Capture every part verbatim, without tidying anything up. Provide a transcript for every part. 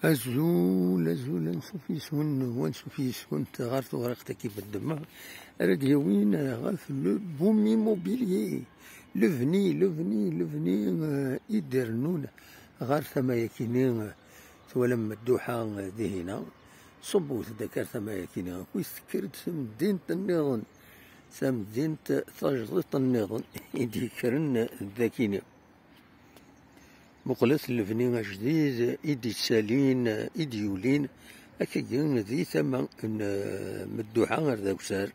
Azul, azul, ansuf yes-wen, ansuf yes-went ɣer tewriqt-agi beddemeɣ ara d-yawin ɣef le boom immobilier, lebni, lebni, lebni, eh, i d-irennun ɣer tama-yakini, eh, twalam dduḥa, eh, dihina, ṣubbut-d akka ar tama-yakini, akk tekker-d tamdint nniḍen, tamdint tajdiṭ nniḍen i d-yekkren dakini. Muqlet lebni ajdid i d-yettalin, i d-yulin, akkagi di tama n, eh, Medduḥa ar d awsar,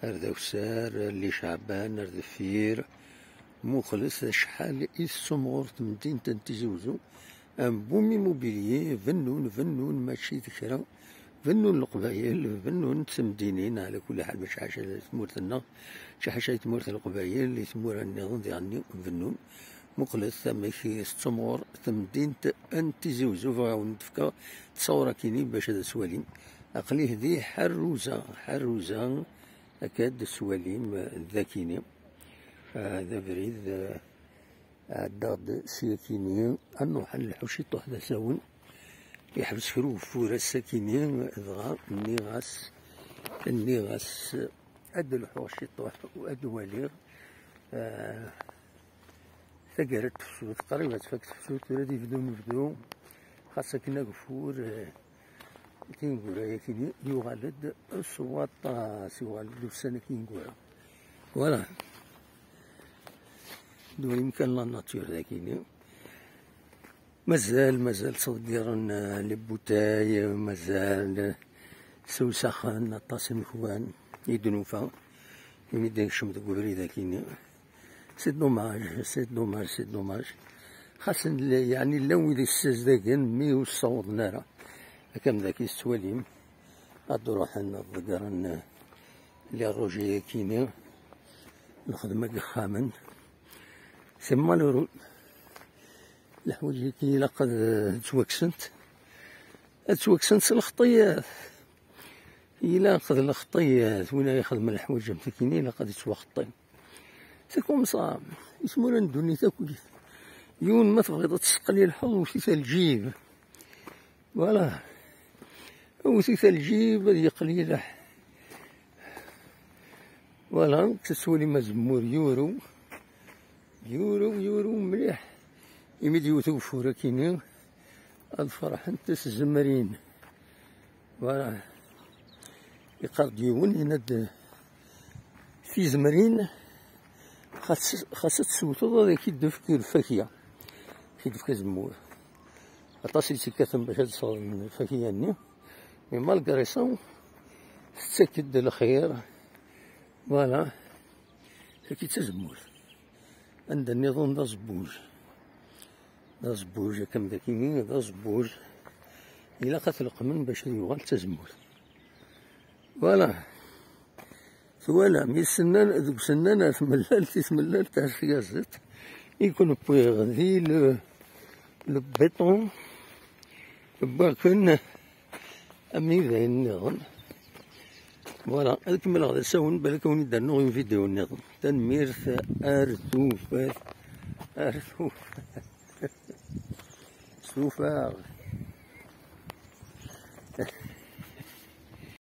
ar d awsar, Li Ceɛban ar deffir. Muqlet acḥal i tettumɣur temdint n Tizi Uzzu, am boom immobilier, bennun, bennun, mačči d kra. Bennun Leqbayel, bennun temdinin, ɛla kulli ḥal, mačči ḥaca i tmurt-nneɣ, mačči ḥaca i tmurt n Leqbayel, i tmura nniḍen diɣenni bennun. Muqlet amek i tettumɣur temdint n Tizi Uzzu, bɣiɣ ad wen-d-fkeɣ ttawrakini bac ad as-walim. Aql-i di Ḥerruza, Ḥerruza, akka ad as-walim dakini. Ah, d abrid, ah, Ɛeddaɣ-d syakini, ad nruḥ ad nleḥḥu ciṭuḥ d asawen. Yeḥbes kra ugeffur ass-akini, dɣa nniɣ-as, nniɣ-as ad d-lḥuɣ ciṭuḥ, ad d-waliɣ, eh, taggara n tefsut, qrib ad tfak tefsut, tura ad yebdu unebdu, xas akken ageffur, eh, tineggura-yakini yuɣal-d s waṭas, yuɣal-d ussan-agi ineggura. Voilà. Dwalim kan la nature dagini. Mazal, mazal ttḍeggiren, eh, les bouteilles, mazal, eh, ssewsaxen aṭas n ikwan i d-nufa imi d-nekcem deg ubrid akini. C'est dommage, c'est dommage, c'est dommage. Xas n-, yeɛni llan wid yessazdagen, mi ur ssawḍen ara. Akka am daki tettwalim, ad d-ruḥen ad ḍeggren, eh, les rejets akini, lxedma n yexxamen. C'est malheureux. Leḥwayeǧ-agi ilaq ad, eh, ttwaksent. Ad ttwaksent s lxeṭṭiyat. Ilaq d lxeṭṭiyat. Win ara ixedmen leḥwayeǧ am takini ilaq ad yettwaxeṭṭi. C'est comme ça. Ismura n ddunit akk. Yiwen ma tebɣiḍ ad tesseqli lḥuḍ, wet-it ar lǧib. Voilà. Wet-it ar lǧib, ad yeqqel yileḥ. Voilà, tettwalim azemmur yuru. Yuru, yuru mliḥ. Imi d-yewwet ugeffur akini, ad ferḥent tzemrin. Voilà. Yeqqar-d yiwen, yenna-d, tizemrin, xas, xas ad teswteḍ, ad ak-id-tefk lfakya. Ad ak-id-tefk azemmur. Aṭas i tt-ikkaten bac ad sɣen lfakya-nni. Mais malgré ça, tettak-d lxir. Voilà. Tagi d tazemmurt. Anda nniḍen d aẓebbuj. D aẓebbuj, akka am dakini, d aẓebbuj. Ilaq ad t-leqqmen bac ad yuɣal d tazemmurt. Voilà. Twalam, isennan, deg usennan ar tmellalt, i tmellalt ar tyaziḍt, i ken-wwiɣ di le, le béton, wwiɣ-ken am idayen nniḍen. Voilà, ad kemmleɣ d asawen, balak ad wen-id-rnuɣ une vidéo nniḍen. Tanemmirt, ar tufat, ar tufat. Stufaɣ.